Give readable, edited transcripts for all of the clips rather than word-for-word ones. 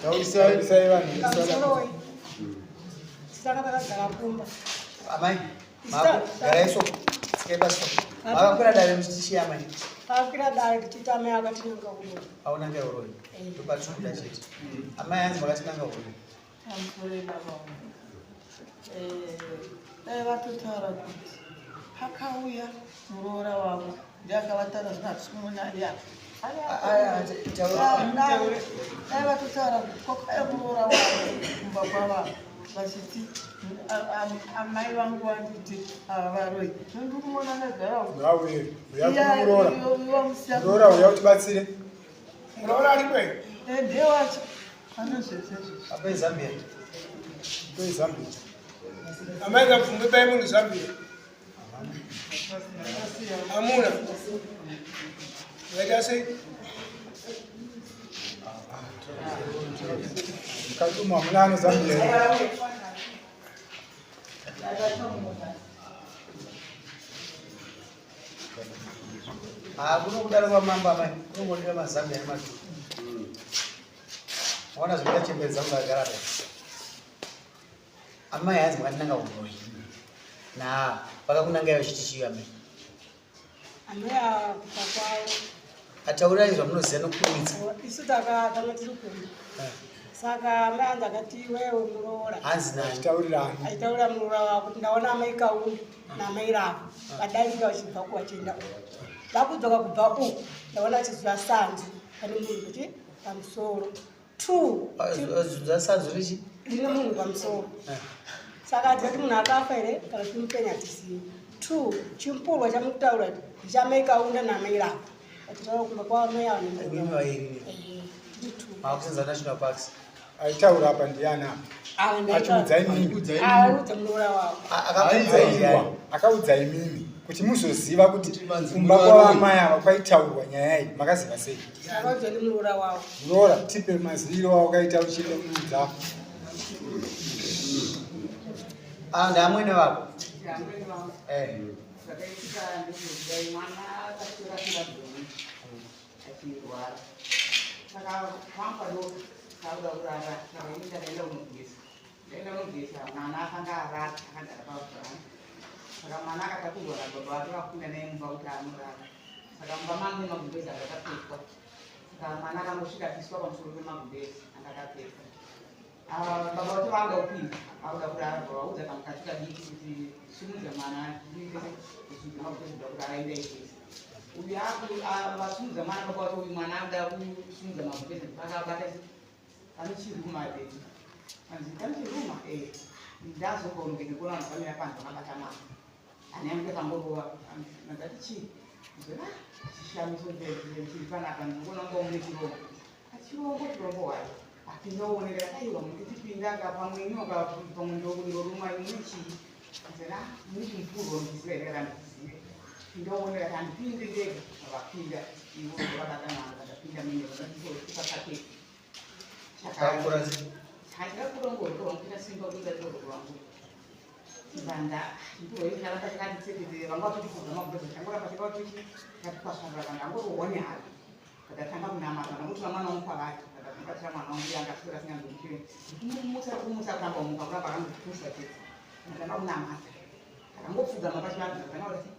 Taurisai vanhu. Pamusoroi. Saka takagara kumba. Amai, garai so. Tsikai pasi so. Makakwira dare muchitishiya amai. Takakwira dare tichiti amai akatinanga uroyi. Aunanga uroyi. Ndopatinoda chete. Amai hanzi makatinanga uroyi. Pamusoroi baba wangu. Eh, dai vatotaura kuti pakauya muroora wavo ndiye akavataura zvino hatisi kumuona ari apa. Dai vatotaura kuti kwakauya muroora wavo kumba kwavavo vachiti amai vangu vanditi ava varoyi ndiri kumuona akagara uko. Ngauye, uya kumuroora. Muroora uya utibatsire. Muroora aripo here? Eh, ndiye wacho anozvese izvozvo. Ape Zambia. Ape Zambia. Amai Kapfumbe pai munhu Zambia. Hamuna. Vaita sei? Mukati umu hamuna ano Zambia. Ah, kuno kudaro kwamambo amai kunongodira mazambia nemadhuku. Waona zvinoita chembere dzangu dzakagara pa. Amai hanzi makatinanga uroyi. Na vakakunangai vachiti chii amai? Amai ava kufa kwavo. Ataurai zvamunoziva nokurumidza. Isu takatanga tiri kumba. Eh. Saka amai hanzi akati iwewe muroora. Hanzi nani? Achitaurirani. Aitaura muroora wavo kuti ndaona amai Kaundu naamai Ravo vadarika vachibva uku vachienda uku. Vakudzoka kubva uku ndaona vachiziva sanzu pane munhu kuti pamusoro. Two. Zvasanzu richi? Rine munhu pamusoro. Saka ati munhu akafa here kana kuti mupenya hatizivi. Two, chimupurwa chamukutaura kuti ndichamai Kaunda naamai Ravo. Vachitaura kumba kwamai ava nemuroora. Imimi vairi. Eh, tiri two. Makusenza National Parks. Aitaura apa ndiani apa? Ava ndaita- Achiudza imimi. Audza muroora wavo. Akakuudzai ndiani? Aiwa, akaudza imimi kuti muzoziva kuti Kuti vanzi kumba muri varoyi. kwavamai ava kwaitaurwa nyaya iyi makaziva sei? Akaudza nemuroora wavo. Muroora tipe maziviro awakaita uchienda kuudza. Ah, ndaamwene vako. Eh. Zvakaitika ndezvekudai mwana akaswera asingagoni achirwara saka pampadoko kauda kurara saka ini ndakaenda kunogeza ndaenda kunogeza mwana akanga arara akagara pabhurani saka mwana akatakurwa nababa vake vakupinda naye mumba kuti anorara saka mumba mangu nemagumbezi anga akapetwa saka mwana akangosvika achiiswa pamusoro pemagumbezi anga akapetwa Ah, baba vacho vanga kupinda akuda kurara vaudza kamukadzi kadiki kuti simudza mwana kusimudza magumbezi kuda kurara enda igeza uyu vasimudza mwana baba vacho uyu mwana akuda kusimudza magumbezi pakabata pane chiruma beti anzi pane chiruma eh ndazongonge ndikuona vanhu vamira panze vakabata mwana ane yangu yakangorova ndati chii chishamiso chiri panapa ndikuona kunga mune chirombo Chirombo chirombo wai apindooneka aiwa mukutipinda ka pamwe nyoka pamwe ndoruma imwe chii nzira mune chimupurwa ndiziva here kana ndizive pindooneka kandipinde ndega vapinda ivo vakata mwana vakapinda mine vakatiopakapeti Chakakura sei? chakakura ngorikuita simba kuita toro rwangu chibanda chimupurwa ichi chakaramba chakanditseketera vanga vatochikudza magumbeze changoramba chakatochikatipasvarira vandangorohwa nehari Ndakatanga kunamata ndakutora mwana wangu kwavari ndakakumbatira mwana wangu yanga aswera asinganzwisise ndikumumutsa kumutsa kuramba kumuka kuramba akangopusa chete ndakatanga kunamata ndakangopfugama pachivanhu ndakatanga kuti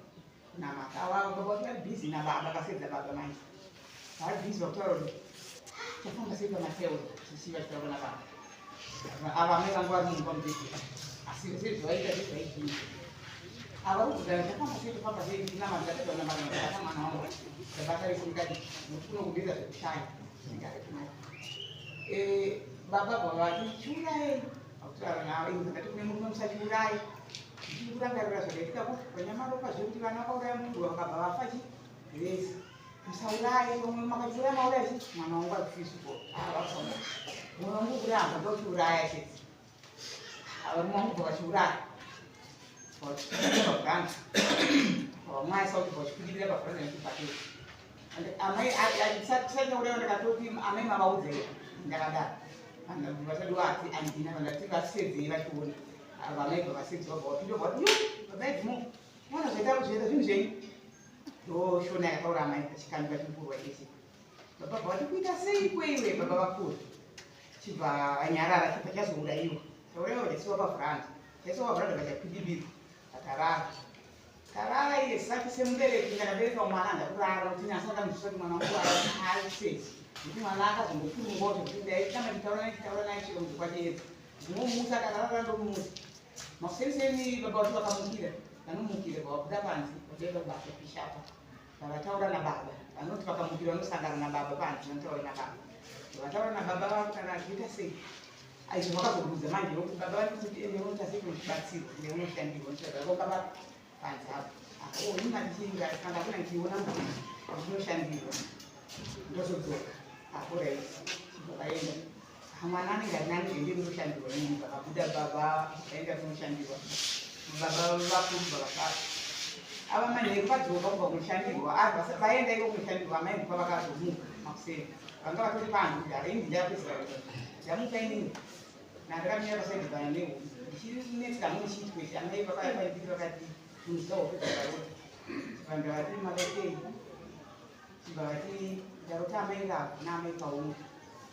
kunamata ava baba vacho vari busy nababa vasedza baba manje vari busy vakutaura kuti chafamba sei pamateo chichi vachitaura nababa ava amai vangu vari mumba mudiki asi sezvavaita sezvaidii ava kugara chafamba sei chafamba sei ndinamata ndapedza kunamata ndakabata mwana wangu ndabata rese ndikati nokuti kunokubira zvekushaya ndigare kunaye eh, baba bva vati chiuraye akutaura navo ini ndakati kune murume musachiuraye ndichiri kurangarira zvakaitika ku vanyamaropa zvekuti vana vakauraya munhu vakabva vafa chi vese musauraye pamwe makachiuraya mauraya chi mwana wangu ari kufisuko mwana wangu kuramba ndochiuraya chete varume vangu bva vachiuraya pavhuranda vamwaisa kuti vachikudikira pavhuranda nechibhaketi amai tisachauraya ndakatoti amai mavaudza here ndakadaro vasati vati andina vandati vasedzei vachiona vamai bva vasedzi vabva vapinda vati yo baba edmo mwana zvaita zvaita zvinhu zvenyu ndoshona yakataura amai pachikandwa chimupurwa ichi baba bva vati kuita sei kweiwe baba vakuru Chibva anyarara, chibva chazourayiwa. Chaurayiwa chaisiwa pavhuranda. Chaisiwa pavhuranda kachakwidibirwa. Katarara. Tarara iye saki semubereki ndakabereka mwana ndakurara kuti nyasa ndakanzwisisa kuti mwana wangu ari sei. Nekuti mwana akazongopfurungwa kuti ndaitanga nditaura naye chitaura naye chero kunze kwachiedza. Ndinomusa akarara ndomusa. Makuseniseni baba vacho vakamukira. Vanomukira vabuda panze vachienda kubasa pishapa. Vavataura nababa. Vanoti vakamukira vanosangana nababa panze vanotaura nababa. Vataura nababa vavo kana achiita sei. Aizvo vakazobvunza manje nokuti baba vanoti ende unoita sei kunotibatsirwa ende unoshandirwa ndichadaro baba panze apo. Oh, ini mandichinga kana kuna ndichiona mbuya ndinoshandirwa. Ndozodzoka. Apo right. Chibva vaenda. Mwana anenge ari nani ende kunoshandirwa nini vakabuda baba vaenda kunoshandirwa. Baba vakuru vakafara. Ava manheru vadzoka kubva kunoshandirwa. Vaenda iko kunoshandirwa amai ndipa vakazomuka makuseni. Vanga vatori panze kudhara ini ndapedzisa. Ndamuka inini. Nandakamira pasaidi pana nehu. Ndichinetseka muchiitwe ichi amai vakauya pandiri vakati munhu hope dzakarota. Vanhu vati marotei. Chibva vati ndarota amai vako naamai Kaunga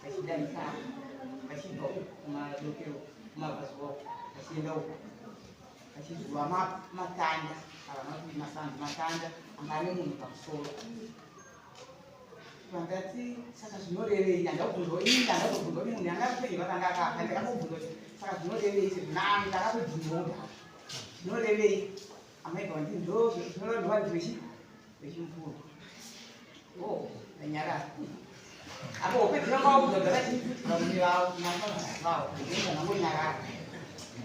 vachidanisana vachibva uku kumadokero kumabvazuva uku vachienda uku vachizuva matanda ava vanoti masanzu matanda anga ane munhu pamusoro. Vandati saka zvinorevei ndandakubvunzwa ini ndandakubvunzwa kuti munhu anga ari vakanga akafa ndakangobvunzwa kuti saka zvinorevei sezvo ndakatodzinonda zvinorevei amai bva nditi ndo zvinoreva ndovanhu vechimupuro. Oh, ndanyarara. Apo hope dzinonga wakubva dzakachiti varume vavo vavo ndangonyarara.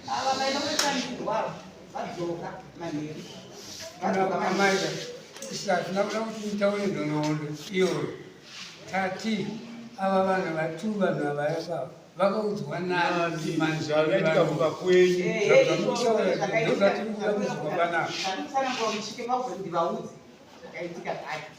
Ava vaenda kunoshandisirwa vadzoka manheru. Vadzoka manheru. Amai, tisina kuda kuti mutaure nhoroondo iyoyo. Tati ava vanhu vatu vanhu ava ava vakaudzwa nani manje Zvakaitika kumba kwenyu. Ndozvatiri kuda kuzwa panapa. Ndakutsanangura kuti svike pakuti ndivaudze zvakaitika zvacho.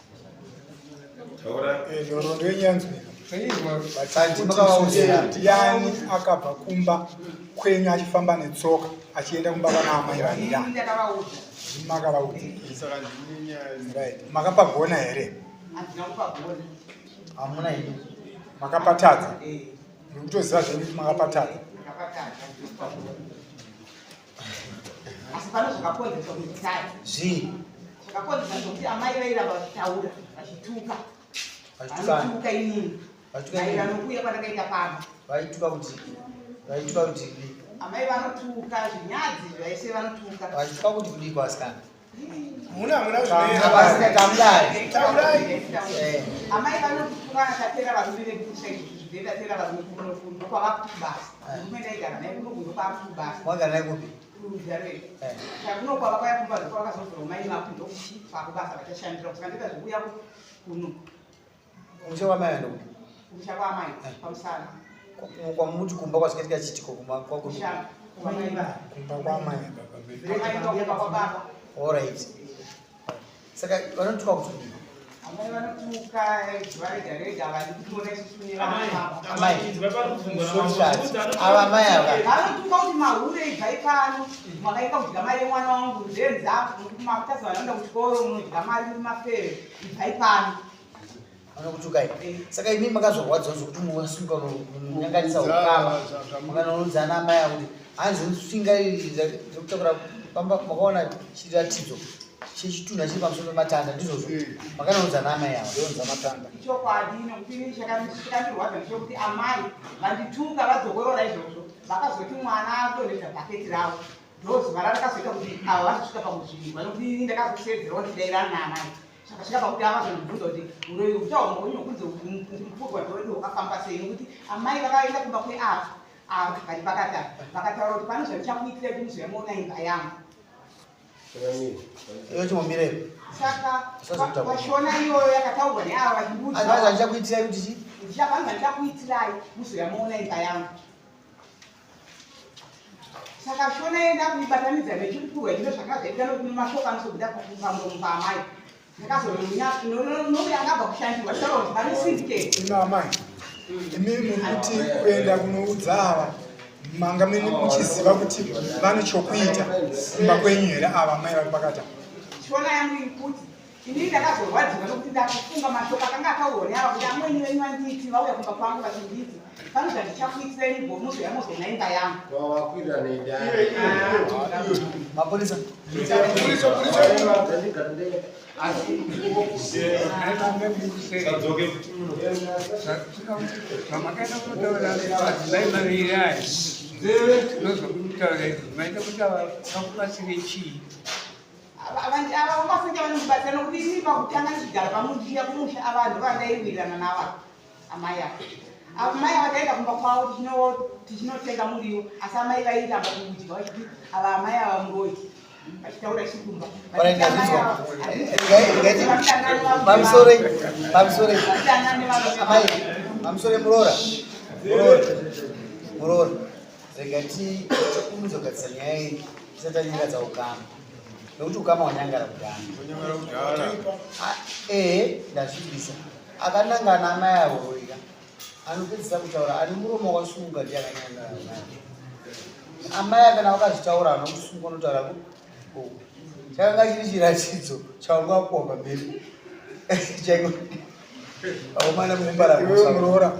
Taura. Nhoroondo yenyu yanzwika. Zvaizwa Ati makavaudza Ndiani akabva kumba kwenyu achifamba netsoka achienda kumba kwana amai vanira? Ini ndakavaudza. Makavaudza. Right. Makapagona here? Handina kupagona. Hamuna henyu. Makapatadza. Eh, Muri kutoziva zvenyu kuti makapatadza. Ndakapatadza, handina kupagona. Asi pano zvakakonzeresa kuti nditadze. Zvii? Zvakakonzeresa zvokuti amai vairamba vachitaura vachituka. Vachituka ani? Vanotuka inini. Vachituka inini. Maererano nokuuya kwandakaita pano. Vaituka kuti kudii? Amai vanotuka zvinyadzi zvaise vanotuka. Vachituka kuti kudii kwasikana? Hamuna Vasikana tamudai. Taurai. Amai vanotuka tatera varume vekumusha izvi zvendatera varume kuno kuno kwavakuti kubasa. Murume ndaigara naye kuno kuno kwakuti kubasa. Mwagara naye kupi? Kurugarwe. Kuno kwava kwaya kumba ndokwavakazobva mai maku ndokuchi kwakubasa vachashandira saka ndaita zvekuuya kuno Kumusha kwamai vano kupi? kumusha kwaamai pamusana. Kwamuti kumba kwazvakaitika chiitiko kuma kwakupi? Kumusha kwamai vangu. Kumba kwaamai. Amai ndokumba kwababa. Alright. Saka vanotuka kuti kudii? Amai vanotuka zuva rega rega vadi kutiona isusu nevana vavo. Amai. Sorry, ava amai ava. Vanotuka kuti mahure ibvai pano makaika kudya mari yemwana wangu nzenza makutadza vanoenda kuchikoro munodya mari muri mafeve ibvai pano. Vanokutukai. Saka imi makazorwadziwa zvokuti mukasimuka munyanganisa ukama. Mukanoudzana amai avo kuti hanzi rusvinga iri rekutakura pamba makaona chiratidzo chechitunha chiri pamusoro pematanda ndizvozvo. Makanoudzana amai avo. Ndonza matanda. Ichokwadi nekuti ini chakandirwadza ndechekuti amai vandituka vadzokorora izvozvo vakazoti mwana adonhedza bhaketi ravo ndozuva rarakazoita kuti ava vazosvika pakuzviigwa nekuti ini ndakazosedzerawo ndichidairana naamai zvakasvika pakuti avazondibvunza kuti uroyi utaura kunze mupurwa ndowedu wakafamba sei nekuti amai vakaenda kumba kweava ava vari pakati apa vakataura kuti pane zvandichakuitirai kuti muzoyamuona imba yangu. Iyo chimbomireyo. Saka Usazokutaura. pashona iyoyo yakataurwa neava Hanzi vachibudza handichakuitirai kuti chii? Ndichabanga ndichakuitirai muzoyamuona imba yangu. Saka shona yenda kuibatanidza nechipurwa chino zvakanga zvaita nokuti mashoko anozobuda pamuromo paamai. Ndakazonouya angabva kushandirwa chitaura kuti pane syndicate. Imi amai. Imi muri kuti kuenda kunoudza ava manga mene muchiziva kuti vane chokuita kumba kwenyu here ava amai vari pakati apa? Shona yangu iri kuti inini ndakazorwadziwa nokuti ndakafunga mashoko akanga ataurwa neava kuti amweni venyu vanditi vauya kumba kwangu vachinditi Pane zvandichakuitirai mugomuzouya mozoona imba yangu. Wakwira nedare. Mapurisa. Zvamakaita kunotaura madzimai maviri aya tinozokutaura izvo maita kuti vakubatsire chii? Ava vangafunge vanondibatsira nokuti ini pakutanga ndichigara pamujiya kumusha ava vanhu vandaiwirirana navo amai ava. Amai ava taenda kumba kwavo tichinotenga muriwo asi amai vairamba kudya vachiti ava amai ava muroyi vachitaura chikumba. Pamusoro pamusoro amai pamusoro muroora muroora muroora rega tikurumidze kugadzisa nyaya iyi tisati tanyangadza ukama nekuti ukama hwanyangara kudhara. Ehe, ndazvibvisa. Akanangana amai avo roika anopedzisa kutaura ane muromo wakasunga ndiye akanyangara amai. Kana vakazvitaura hana kusunga unotaura ku chakanga chiri chiratidzo chaunga wapuwa pamberi chaiko aomana mukumbara. Iwewe muroora,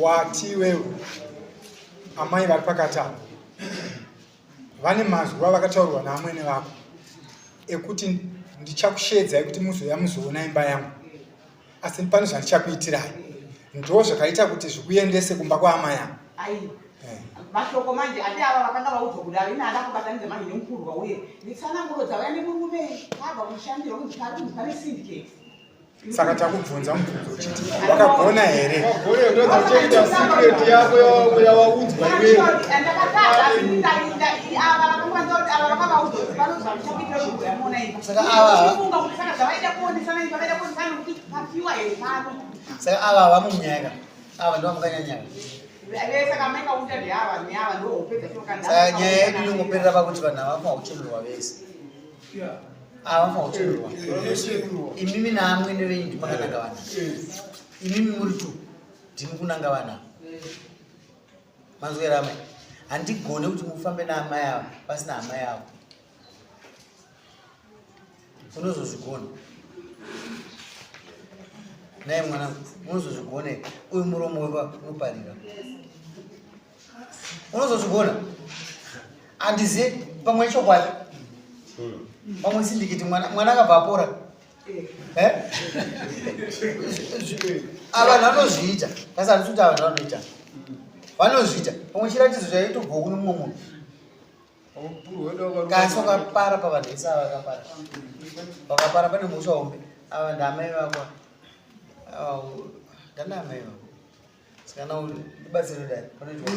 wati iwewe amai vari pakati apa vane mazwi avakataurirwa naamwene vako ekuti ndichakushedzai kuti muzouya muzoona imba yangu, asi pane zvandichakuitirai, ndo zvakaita kuti zvikuendese kumba kwaamai avo. Aiwa, mashoko manje ati ava vakanga vaudzwa kudaro ine ada kubatanidza manje nemukurwa uye netsananguro dzauya nemurume abva kushandirwa kunzi pari kunzi pane syndicate. Saka takubvunza mubvunzo uchiti wakagona here? Unoita secret yako yawaudzwa iwewe. Ndakatadza, asi ava vakakuvanza kuti ava vakavaudzwa kuti panozva muchakuitira kuti muona imba. Saka ava- Funga kuti saka zvavaida kuonesana imba, vaida kuonesana kuti pafiwa here pano. Saka ava havamunyaya, ava ndovamukanyanyaka. Saka maikaunda ndeava neava ndohopedza. Saka nyaya yedu inongoperera pakuti vanhu havafanira kuchemerwa vese, ava vafanira kuchemerwa. Imimi naamwene venyu ndimakananga vana, imimi muri tu ndimi kunanga vana. Manzwera amai, handigone kuti mufambe naamai ava pasina amai avo. Unozozvigona naye mwanangu, unozozvigona. Uyu muromo wekwa unoparira, unozozvigona. Handizive, pamwe chokwadi, pamwe sindikiti mwana mwana akabva apora. Eh? Ava vanhu vanozviita, kasi handisi kuti ava vanhu vanoita, vanozviita. Pamwe chiratidzo chaitobvawo kune mumwe munhu, kasi wakapara pavanhu vese ava vakapara, vakapara pane mhosva hombe. Ava ndaamai vako, ava ndana amai vako. Saka na ndibatsire dai panoitwa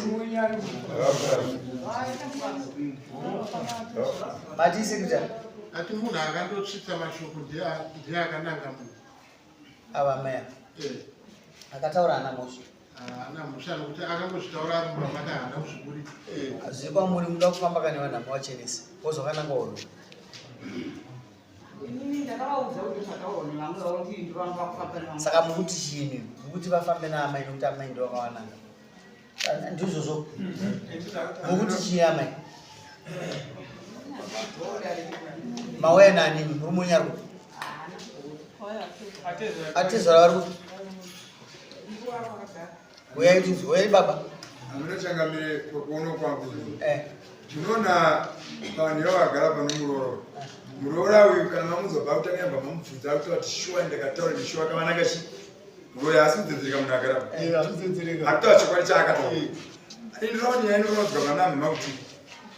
mati secretary. Ati munhu akandotsvitsa mashoko ndiye ndiye akananga munhu. Ava amai ava akataura ana mhosva. Haana mhosva nokuti akangozvitaura ari mumba make, haana kuzviburitsa. Zviri kwamuri, muda kufamba kane vanhu amavachenesa wozvakananga uro. Inini ndakavaudza kuti zvataurwa nevamwe vavo ndii ndovanga kufamba nevamwe. Saka mukuti chiini? Mukuti vafambe naamai nokuti amai ndo vakawananga, ndizvozvo? Mukuti chii amai? Mauya nanini murume unyarwa atezvara vari kuti uyai tinzi uyai baba. Hamuna changamire, kuona kwangu Eh. ndinoona vanhu ivava vagara pano, muroora, muroora uyu kana mamuzobva kutanga yabva mamubvunza akuti kuti shuwa ndakataura neshuwa kavanaka chi muroyi asi kudzedzereka munhu agara akutaura chokwadi chaakataura. Ndinoona kuti nyaya inoradzwa vanamhema kuti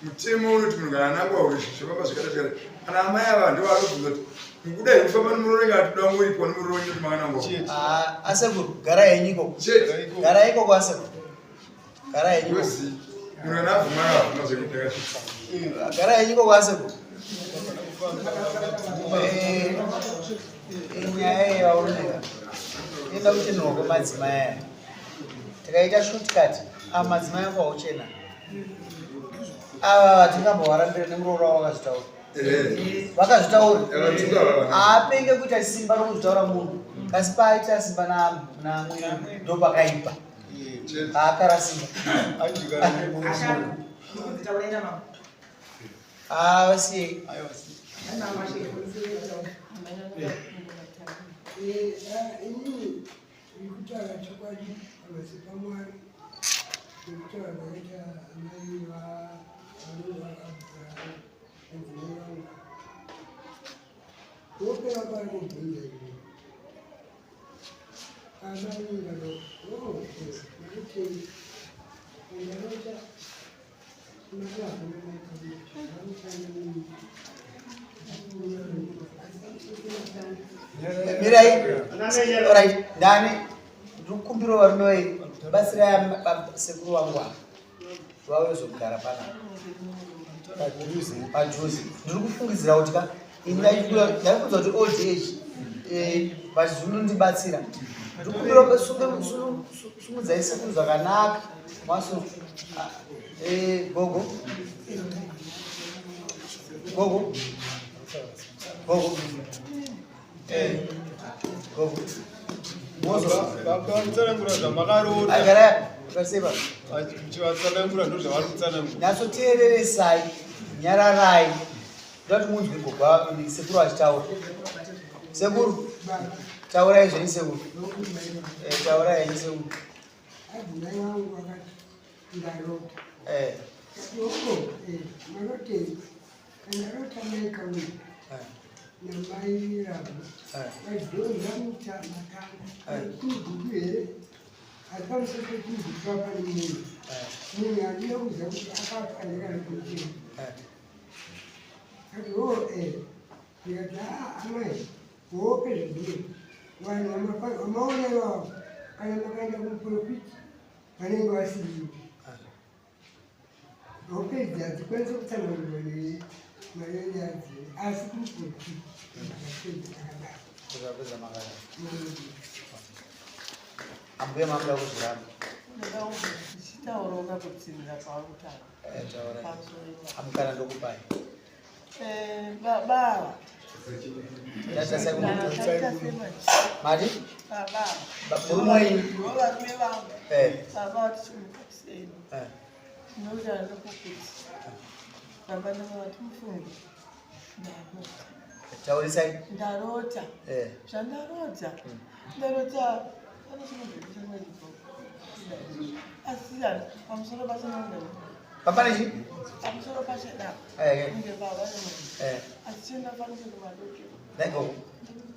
mutemo unoti munhu kana anangwa uri zvofamba zvakata zvakata. Kana amai ava ndo varikubvunza kuti mukuda here kufamba nemuroora kana toda ngoripwa nemuroora wenyu kuti makanangwa. Ah, asekuru, garai henyu ikoko. Chete. Garai ikoko asekuru, garai henyu ikoko. Yozi munhu kana abvuma akabvuma zvekuti akasvitsa. Garai henyu ikoko asekuru. Nyaya iyi vaoneka inoda kuchenurwa kwemadzimai aya. Tikaita shortcut, ava madzimai angu auchena ava tingambovarambira nemuroora wavo vakazvitaura, vakazvitaura. Haapenge kuita simba rokuzvitaura munhu, kasi paaita simba namwene ndo pakaipa, haakara simba. Taurena mama. Vasiyei. Inini ndikutaura chokwadi pamberi paMwari. Ndakubvunza iwe. Baba inga oh, ndikuti ndarota Mirai. Alright, ndani ndikukumbira varume vai batsirai sekuru vangu ava vauye zogara panapa padhuze. Ndiri kufungidzira kuti ka ini ndaikuudza kuti old age eh, but zvinondibatsira. Ndikukumbira sumudzai sekuru zvakanaka maso ah, eh, gogo gogo gogo eh, gogo Vabatsanangura zvamakaroora. Agara vaseba. Muchivatsanangura ndozvavari kutsanangura. Nyatsoteereresai, nyararai. Ndoda kuti munzwe gogo sekuru vachitaura. Sekuru, taurai zvenyu sekuru. Eh, taurai henyu sekuru. Adzimai vangu vakati ndarota. Eh. Oko, eh, marotei. Ndarota mai kauri. Eh. Namai Rabu. Eh. Vadhonza matanga. Eh. Chigugu here? Asi pamusoro pechigugu pane munhu. Eh. Munhu handina kuziva kuti akafa here kana kuti Eh. Kati ho eh. Ndikati haa amai, hope zvidii. Vanhu vamaona ivavo kana makaenda kumuprofiti vanenge vasiripo. Hope idzi hadzikwanisi kutsanangurwa nemarere adzo asi kumuprofiti ndakapedza takadaro. Ndakapedza makadaro. Ambuya mamuda kuzviramba. Ndichitaurawo kakutsinira pauri kutaura. Eh, taurai. Pamusoro ipapo. Amukana ndokupai. Eh, baba ava. Taita sei Taita sei manje? Mari? Baba ava. Murume wenyu? Ndivo varume vangu. Eh. Baba vatichimuka kuseni. Eh. Ndinokuti handikukuti. Baba ndakavati mufunge. Ndarota. Taurisai. Ndarota. Eh. Zvandarota. Ndarota pane chinonzi chimwe chipo. Asi pamusoro pacho nonga. Papane chi? Pamusoro pacho da. Eh. Kunge baba nemunhu. Eh. Asi chienda fanike kumadokero. Ndiko.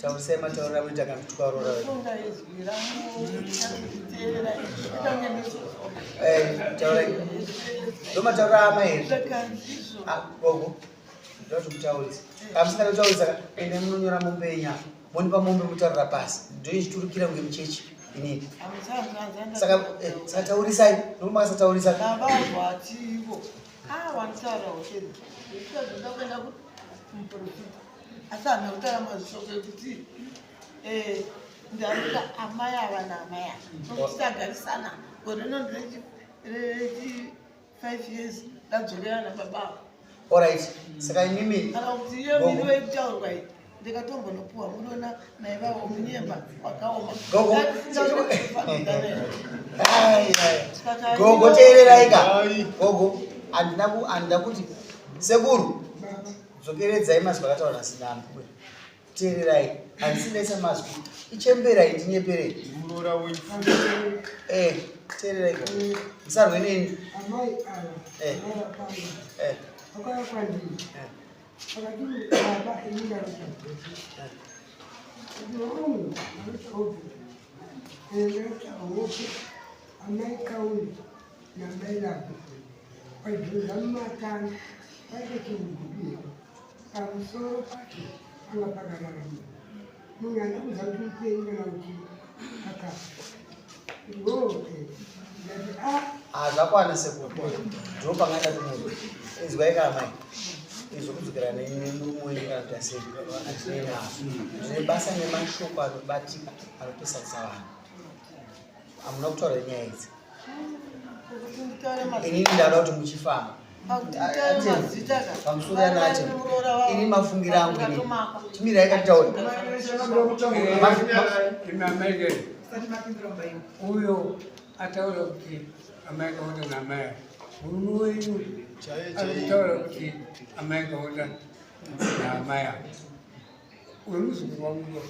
Taurisai mataurira muita kana kutuka roora. Funga izwi rangu nditeerera itange misoro. Eh, taurai. Ndomataurira amai here? Zvakanzizvo. Ah, gogo. Ndoda kuti mutaurisa. Kana musingade kutaurisa ka, endai munonyora mombe yenyu apa. Monipa mombe motaurira pasi. Ndoichiturikira kunge muchechi inini. Saka eh, saka taurisai. Nokuti makasataurisa. Baba vativo. Ah, wanditaura hoteli. Ndikuda kuenda kumuprofita. Asi handina kutaura mashoko ekuti eh, ndarota amai ava naamai ava. Nokuti tagarisana gore rino rechi 5 years ndadzokera nababa ava. Alright. Saka imimi Kana kuti iyo Gogo. miriwo yekutaurwa iyi ndikatombonopuwa munoona naivawo munyemba wakaoma. Gogo. Ndatisingafanirane. Ai, ai. Gogo teererai ka. Gogo handina ku handina kuti sekuru dzokeredzai mazwi akataura nasinambi. Teererai. Handisi ndaisa mazwi. Ichemberai ndinyeperei. Muroora wenyu. Eh, teererai gogo. Musarwe neni. Amai ava Eh. vavapanga Eh. vakauya kwandiri Eh. vakati baba ini ndarota kuti wangu ndarota hope ndarota hope amai kauri namai labo vadhonza mumatanga paite chigugu pamusoro pacho panga pakarara munhu munhu andikuudza kuti mupenyu kana kuti akafa hope ndati a Ah, zvakwana sekuru. Ndo pangaenda kumunhu. Izwai kana mai. Izvo kudzokera nemurume wenyu kana kuti asei. Handinei nazvo. Ndine basa nemashoko anobatika anopesanisa vanhu. Hamuna kutaura nyaya idzi. Kuti nditaure mazita. Inini ndada kuti muchifamba. Pamusoro yanacho. Ini mafungira angu inini. Chimirai katitaure. Imi uyo ataura kuti amai kaunda naamai murume wenyu Chaiye, ari kutaura kuti amai kaunda naamai ava uri muzukuru wangu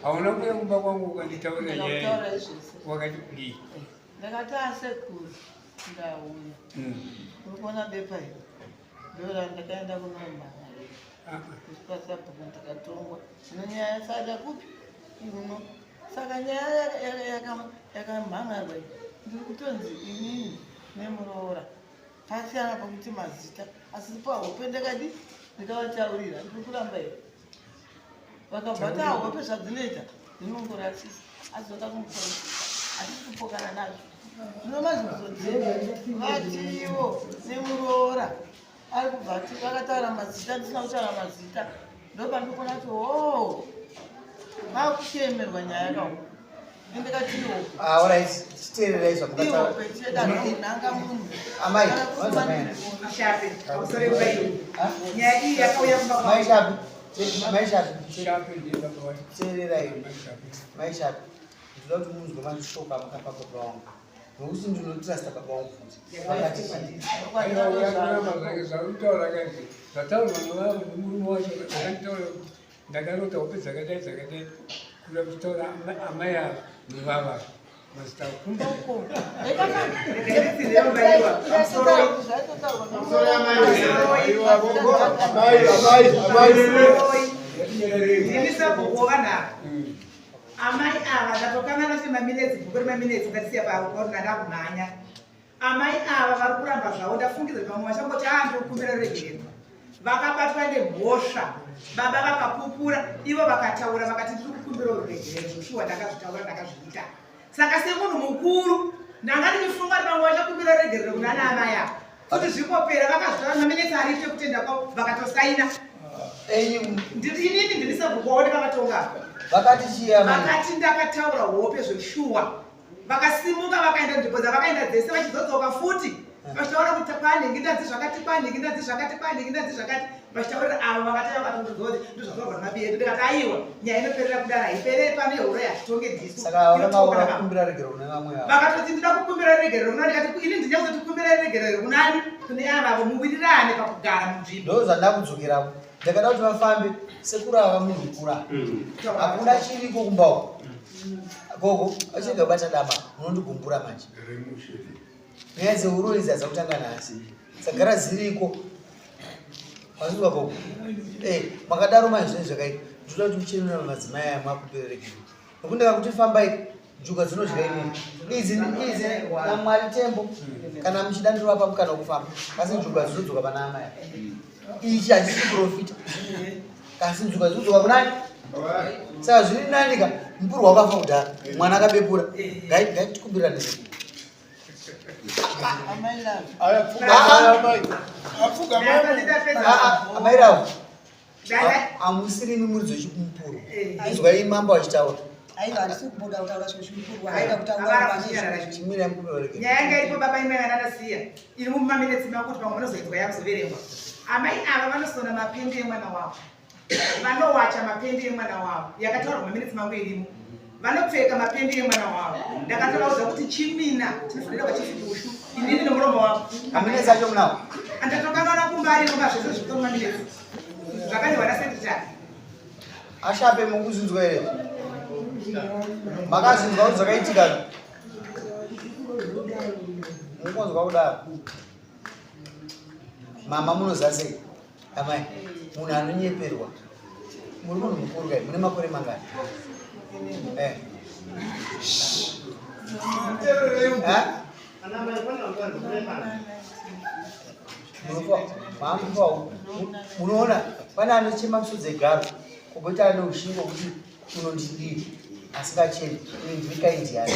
hauna kuuya kumba kwangu ukanditaurira nyaya Ndakutaura iyi. izvozvo. Wakati kudii? Ndakati asekuru ndauya. Uri kuona bepa iri ndorandakaenda kunomhanya. Kusvika ndikatongwa. Zvino nyaya saka kupi uno. Saka nyaya yakamhan'arwa iyi ndiri kutonzi inini nemuroora pasiyana pakuti mazita asi pahope ndakadi ndikavataurira ndiri kuramba here vakabva ta hope zvadzinoita dzinongorasisa asi zvoda kumuporofita hatisi kupokana nazvo zvino mazvizodzera vatiwo nemuroora ari kubva ati vakataura mazita ndisina kutaura mazita ndopandikuona kuti hoo vakuchemerwa nyaya kao indikatiwo Ah, alright. Chiteererai zvamukataura. iwopechedanonanga munhu Amai, Kana kuti vanzi amai. Shape, pamusoro paiyo. Nyaya iyi yakauya kumba Mai kwangu. Shapi, Mai Shapi, Shape ndiye baba wacho. teererai. Mai Shape. Mai Shapi, ndinoda kuti munzwe mashoko amakapa baba vangu. Nokuti ndinotrasta baba vangu futi. Vakati chii? Aiwa, uyakuramba zvake zvautaura kati zvataurwa nevanhu nemurume wacho akanditaura kuti ndakarota hope dzakadai dzakadai kuda kutaura amai ava nevava mazita kumba Ndini sabhuku vanhu ava. Amai ava ndatokanganwa chemaminetsi bhuku remaminetsi ndatisiya pakorona ndakumhanya. Amai ava vari kuramba zvavo ndafungidza kuti vamwe vachangoti aa ndikukumbira ruregerero. Vakabatwa nemhosva. Baba vakapupura ivo vakataura vakati ndiri kukumbira ruregerero zvoshuwa ndakazvitaura ndakazviita. Saka semunhu mukuru ndanga ndichifunga kuti vamwe vachakumbira ruregerero kuna ana amai ava. Kuti zvingopera vakazvitaura maminetsi aripo ekutenda kwavo vakatosaina. Inini ndiri sabhuku wavo ndakavatonga. Vakati chii amai? Vakati ndakataura hope zveshuwa. Vakasimuka vakaenda nzvimbo dzavakaenda dzese vachizodzoka futi vachitaura kuti kwanhingi ndadzi zvakati kwanhingi ndadzi zvakati kwanhingi ndadzi zvakati vachitaurira avo vakatanga vakatondodza kuti ndozvataurwa nemabi edu ndikati aiwa nyaya inoperera kudaro haipereri pano yehure hatitonge ndisu Saka vakanga voda kukumbira regerero kune vamwe vavo. Vakatoti ndinoda kukumbira regerero kuna ndikati ini ndine kuzoti kumbira regerero kunani kune avavo muwirirane pakugara munzvimbo. Ndozvandakudzokerako. Ndakada kuti vafambe sekuru ava munhu mukuru. Hakuna chiriko kumba uko. Gogo, achirega kubata dama, munondigumbura manje. Nyaya dzehuroyi idzi hadzakutanga nhasi. Dzagara dziriko. Mazvinzwa gogo? Eh, makadaro manje zvinhu zvakaita. Ndinoda kuti muchenura madzimai aya makumbire regerero. Nokuti ndikakuti fambai njuga dzinodya inini. Idzi idzi naMwari tembo kana muchida ndinovapa mukana wekufamba. Asi njuga dzinodzoka pana amai. Ichi hachisi profita. Kasi njuga dzinodzoka kunani? Saka zviri nani ka mupurwa wakafa kudhara mwana akabepura. Ngaitikumbirane. Amai ravo hamusirimi muri dzechimupurwa. Inzwai mambo achitaura. Aiwa, handisi kumboda kutaura zvezvimupurwa, aida kutaura pane Chimirai mukumbira regerero. Nyaya yanga iripo baba imwe yandakasiya iri mumaminetsi makuti pamwe munozoinzwa yakuzoverengwa. Amai ava vanosona mapendi emwana wavo, vanowacha mapendi emwana wavo, yakataurwa mumaminetsi mangu irimo. Vanopfeka mapendi emwana wavo. Ndakatovaudza kuti chimina tinofanira kwachifi bushu inini nemuromo wavo. Maminetsi acho munawo. Andatokanganwa kumba arimo mazvese zviri mumaminetsi zvakanyorwa nasekretary. Ashape mukuzvinzwa here? Makazvinzwa kuti zvakaitika? Mukunzwa kudaro. Mama munoziva sei? Amai, munhu anonyeperwa. Muri munhu mukuru kai, mune makore mangani? Eh. Eh? Munoona pane anochema misodzi egaro kogoita ane ushingo kuti unondidii asingachemi ini ndiri kaindi yake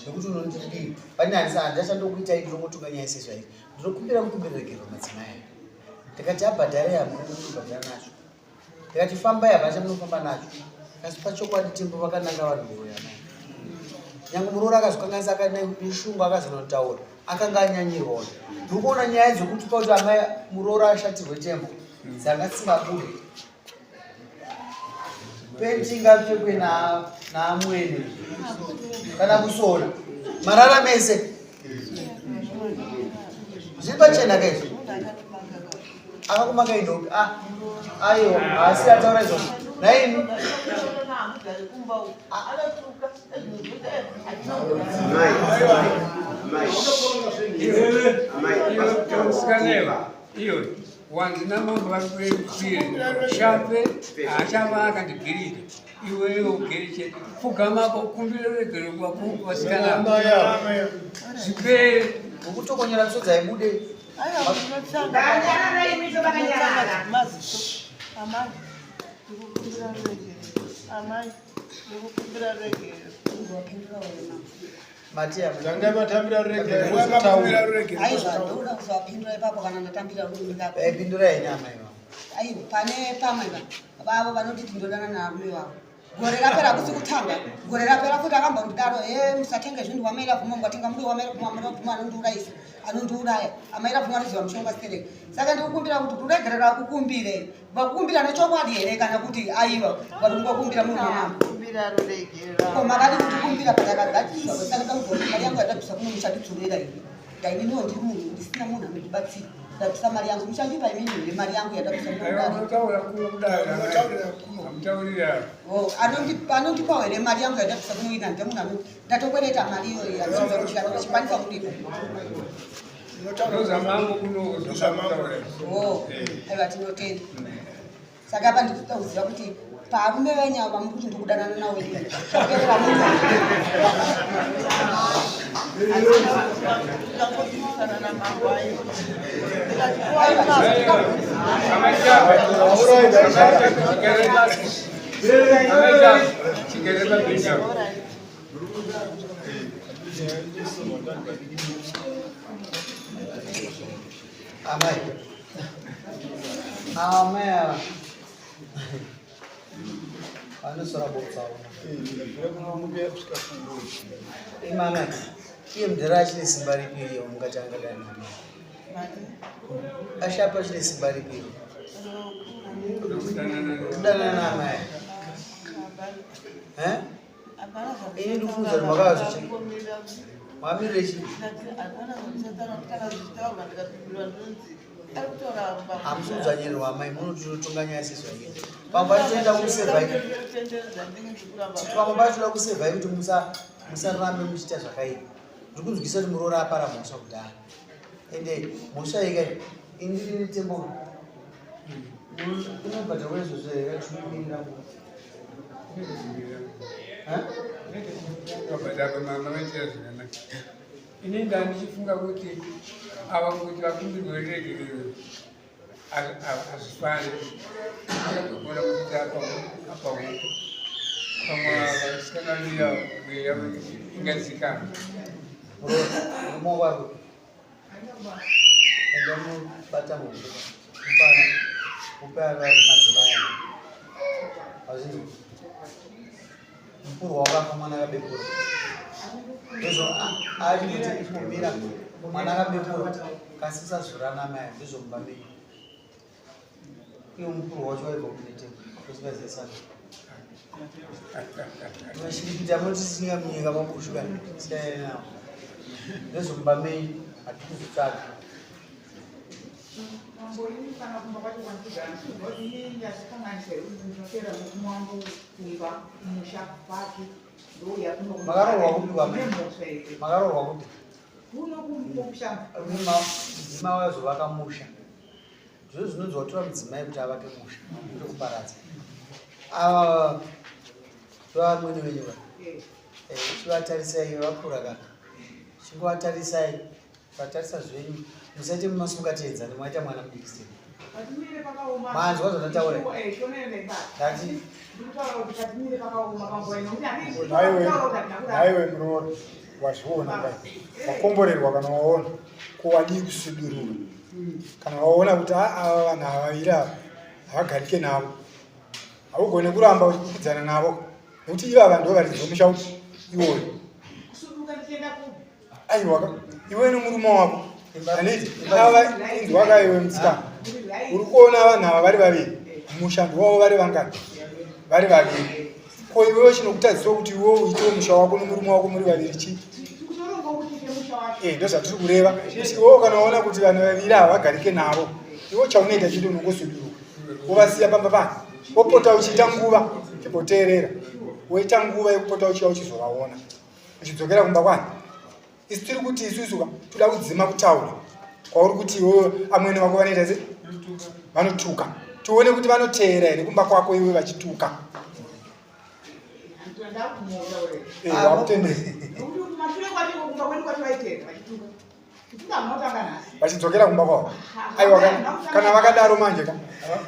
zvekuti unondidii pane handachandokuitai ndinongotonga nyaya sezvairi ndinokumbira mukumbira regerero madzimai aya ndikati abhadhare hamuna munobhadhara nacho ndikati fambai hapana chamunofamba nacho asi pachokwadi tembo vakananga vanhu muroyi amai nyange muroora akazokanganisa neshungu akazonotaura akanga anyanyirwa uyo ndiri kuona nyaya dzekuti pauti amai muroora ashatirwe tembo dzanga dzisingabude penti ingapfekwe naamwene kana kusona marara mese zviri pachena kaizvo akakumaka indopi ah, aiwa haasi ataura izvozvo naimi Iwe, Wanzi namambo vari kurerutsire shape haachava akandibvirira iwewe ugere chete pfugama kumbira ruregerero kuvasikana zvipere. Ukutokonyera misodzi haibude. Maziso amai ndikukumbira ruregerero amai ndikukumbira ruregerero. Tanga matambira ruregerero. Aiwa, ndoda kuzovapindura ipapo kana ndatambira ruregerero. Eh, pindurai henyu amai vangu. Aiwa, pane pamwe vavo vanoti tindodana navarume vavo. Gore rapera kusi kutanga. Gore rapera futi akambondidaro, he musatenge zvinhu wamaira bvuma mukatenga mudo wamaira bvuma wamaira bvuma anondiurayisa, anondiuraya. Amaira bvuma anoziva mushonga stereki. Saka ndikukumbira kuti ruregerero akukumbire. Vakukumbira nechokwadi here kana kuti aiwa vari kungokumbira munhu wamambo? Kumbira ruregerero. Ko makadi kutikumbira patakagadzirwa saka takubva mari yangu yandabvisa kuno muchandidzorera here? Ndaininiwo ndiri munhu ndisina munhu anondibatsira. Ndabvisa mari yangu muchandipa imini here mari yangu yandabvisa muno Aiwa kudare? munotaura kuno kudare amutaurira. Oh, anondipawo here mari yangu yandabvisa kuno ina ndemunhu ano ndatokwereta mari iyoyo yandabvisa kuti kana uchikwanisa kundipa. Ndozvamambo kuno zvamambo. Oh, aiwa tinotenda. Saka apa ndikuda kuziva kuti parume venyu ava muri kuti ndikudanana nawo inini. Zvapera munhu. Ndakapikisana namambo ayo. Ndikati Chigere pabhenji apo. Amai. Amai ava. Vanosora botsawo. Imama, iye mudhara achine simba ripi iye mungati angadana namai? Ashapa achine simba ripi iye? Kudanana naamai. Eh? Ini ndikufunza kuti makazvichi. Mamirire chii? Hamusi kudzvanyirirwa amai, munototonga nyaya sezvairi. Pamwe pacho toenda kusevha pamwe pacho toda kusevha kuti musarambe muchiita zvakaipa. Ndiri kunzwisa kuti muroora apara mhosva kudhara. Ende mhosva iyi kai ini ndiri tembo inobhadharwa izvozvo here tinomirira nguva. Vabhadharwa mama vaitira zvakanaka. Ini ndandichifunga kuti ava kuti vakumbirwe ruregerero hazvifani. Akatogona kuti apa apa huku pamwe vasikana viya mweya ingadzikama. Murume wako enda unobata munhu mupana upe madzimai azvinzwa mupurwa wakafa mwana akabepura ndizvo achikuti kumira mwana akabepura kasi usazorana amai ndizvo mumba menyu iwo mupurwa wacho waibva kuneteko usingazesana mashiripiti amotisinga munyika makusvika siyanai nawo ndezvomumba menyu hatikuzotsvaga Mambo ini kana kumba kwacho kwandikugara ndichinzwa kuti ini ndachikanganisa here kuti ndinotera murume wangu kumba kumusha kwake ndouya kuno Makaroorwa kupi kwamai? Ndine mhosva here? Makaroorwa kupi? Kuno kushamba. Mudzimai wazovaka musha. Zviro zvinonzi watora mudzimai kuti avake musha kwete kuparadza. Ava vamwene venyu va. Eh, chivatarisai vakura kana. Chingovatarisai, vatarisa zvenyu. Musaite mumasungateedzane mwaita mwana mudiki sei. Patimire pakaoma. Manzwa zvandataura? Eh, shona yona ibata. Ndati Ndikutaura kuti patimire pakaoma panguva ino. Kuti handisi Nhaiwe, kutaura kuti handina kurara. nhaiwe muroora wazviona kai wakomborerwa kana waona ko wadii kusudurura kana waona kuti "Ah, ava vanhu ava vaviri ava havagarike navo haugone kuramba uchikwikwidzana navo nekuti ivava ndo varidzi vomusha upi iwoyo Kusuduka ndichienda kupi? aiwa ka iwe nomurume wako handiti ava inzwa ka iwe musikana uri kuona vanhu ava vari vaviri musha ndiwavo vari vangani vari vaviri ko iwewe chinokutadziswa kuti iwewe uitewo musha wako nomurume wako muri vaviri chii Tikutoronga kuti ite musha wacho. Eh, ndozvatiri kureva kuti iwewe kana waona kuti vanhu vaviri ava vagarike navo iwe chaunoita chete unongosuduruka wovasiya pamba pani wopota uchiita nguva chimboteerera woita nguva yekupota uchiya uchizovaona uchidzokera kumba kwani isu tiri kuti isusu ka toda kudzima kutaura kwauri kuti iwewe amwene vako vanoita se Vanotuka. Tione kuti vanoteera here kumba kwako iwe vachituka. Eh, wakutendera. Vachidzokera kumba kwavo. Aiwa kana vakadaro manje ka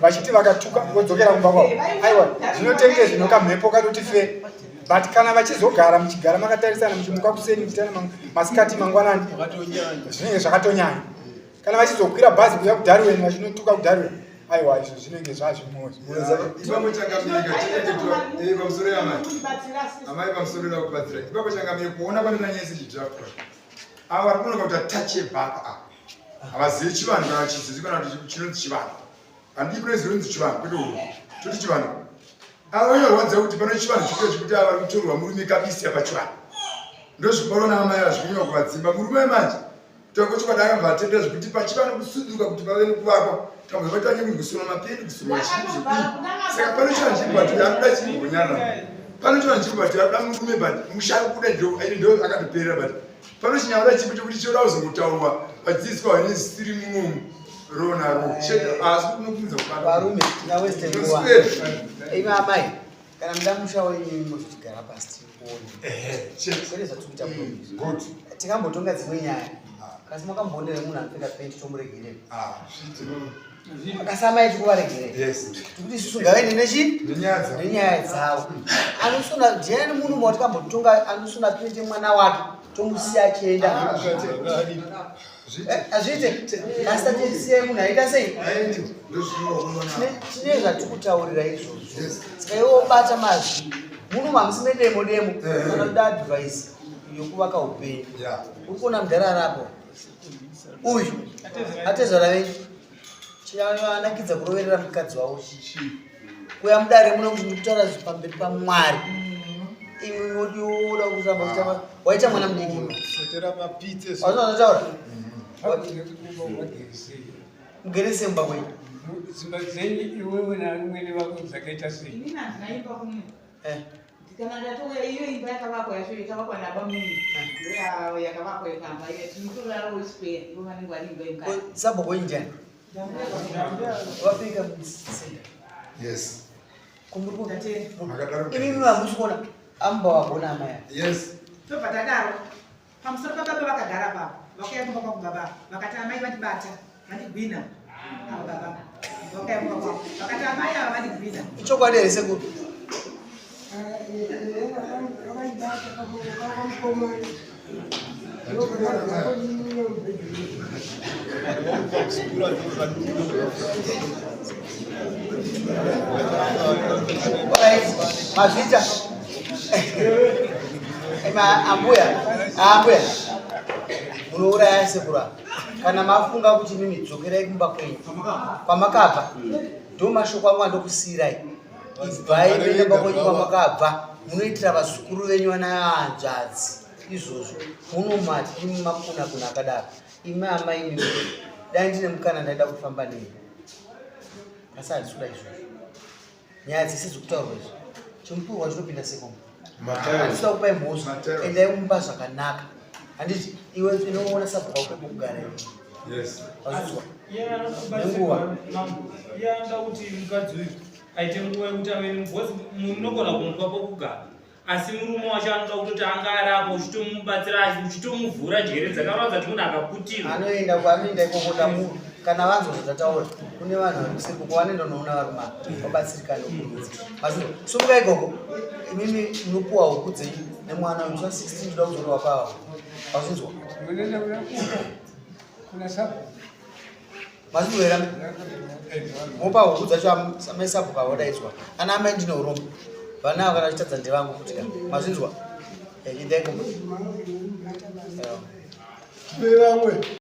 vachiti vakatuka vodzokera kumba kwavo. Aiwa zvinotenge zvino kamhepo kanoti fe. But kana vachizogara muchigara makatarisana muchimuka kuseni muchitana masikati mangwanani zvinenge zvakatonyanya. Kana vachizokwira bhazi kuuya kuDarwin vachinotuka kuDarwin aiwa izvo zvinenge zvazvimwe. Ipapo changamire eh, pamusoro yamai. Amai pamusoro ida kubatsira. Ipapo changamire kuona kwanoita nyaya sechidraftwa. Ava vari kuona kuti touch yebhaka ava. Havazivi chivanhu kana chizizi kana kuti chinonzi chivanhu. Handii kune zinonzi chivanhu kwete uku. Toti chivanhu. Ava vanyorwadza kuti pano chivanhu chikuita chekuti ava vari kutorwa murume kabisi apa chivanhu. Ndozvikorwa naamai ava zvikunyanya kuvadzimba. Murume manje Toko chokwadi akabva atenda zvekuti pachiva nokusuduka kuti pave nokuvakwa tambwe vatange kunzi kusona mapendi kusonwa chii zvodii saka pano chiva nzvimbo but akuda chimbonyarara pano chiva nzvimbo but akuda murume but musha ari kuda ndo ini ndo akatoperera but pano chinyaura chipo chekuti choda kuzongotaurwa vadzidziswa vane zvisiri munomu rona ro chete asi kunokunza kubata varume tina western imi amai kana muda musha wenyu mozotigara pasi tikuone kwete zvatiri kuita mm, tikambotonga dzimwe nyaya ah. kasi makamboonera munhu anopfeka penti tomuregerera ah, kasi amai tikuvaregerera tikuti isusu ngavaende nechi nenyaya dzavo anosona ndiani munhu mawatikambotonga anosona penti mwana wake tomusiya achienda ah, eh, hazviite asi tatisiyai munhu aita sei tine zvatikutaurira izvozvo saka iwe wobata mazwi muno mamusi medemo demo eh. kana kuda advice yokuvaka upenyu uri kuona mudhara arapo uyu atezvara venyu chianakidza kuroverera mukadzi wavo kuya mudare muno kuti ndikutaura pamberi pamwari imwe wodioda kutamba kutamba waita mwana mudiki azotaura mugere sei mumba kwenyu dzimba dzenyu iwewe naamwene vako dzakaita sei Inini handina imba kuno. Eh. Kana ndatouya iyo imba yakavakwa yacho yakavakwa nabamunini. Ndoya yakavakwa yepamba iyo tinotorarawo square ivo vanenge vari imba yemukati. Sabhuku wenyu ndiani? Vapika musenda. Yes. Kumuri Imi mamusi kuona amba wagona amaya. Yes. Tobva tadaro. Pamusoro pababa vakagara apapo vakauya kumba kwangu baba vakati amai vandibata vandigwina ava baba vakauya kumba kwangu vakati amai ava vandigwina. Ichokwadi here sekuru? Mazvita. Ambuya, ambuya. Munouraya sekuru apa. Kana mafunga kuti mimi dzokerai kumba kwenyu. Kwamakabva. Ndo mashoko angu andokusiirai. Ibvai muende kumba kwenyu kwamakabva. Munoitira vazukuru venyu vana hanzvadzi izvozvo. Munomati imi makuna kuna akadaro. Imi amai imi dai ndine mukana ndaida kufamba nemi. Asi handisi kuda izvozvo. Nyaya dzese dzikutaurwa izvi. Chimupurwa chinopinda sekomo. Handisi kuda kupai mhosva. Endai mumba zvakanaka. Handiti iwe inoona sabhuka upe pekugara iwe. Yes. Wazvinzwa? Nenguva. Iye anoda kuti mukadzi uyu aite nguva yekuti ave because munogona kumupa pokugara asi murume wacho anoda kutoti anga ari apo uchitomubatsira uchitomuvhura njere dzakaratidza kuti munhu akaputirwa anoenda kwaanoenda ikoko ndamu kana vanzwa zvatataura kune vanhu vari kuseri koko vanoenda unoona varume ava vabatsirikane kurudzi mazvino sumuka ikoko imimi munopuwa huku dzenyu nemwana uyu musi wa 16 toda kuzorova pava wazvinzwa Unoenda kuna kuna sabhuku. Mazvinzwa mopa huku dzacho amai sabhuku ava vodaidzwa ana amai ndine urombo vana ava kana vachitadza ndevangu futi ka mazvinzwa endai kumba Vamwe.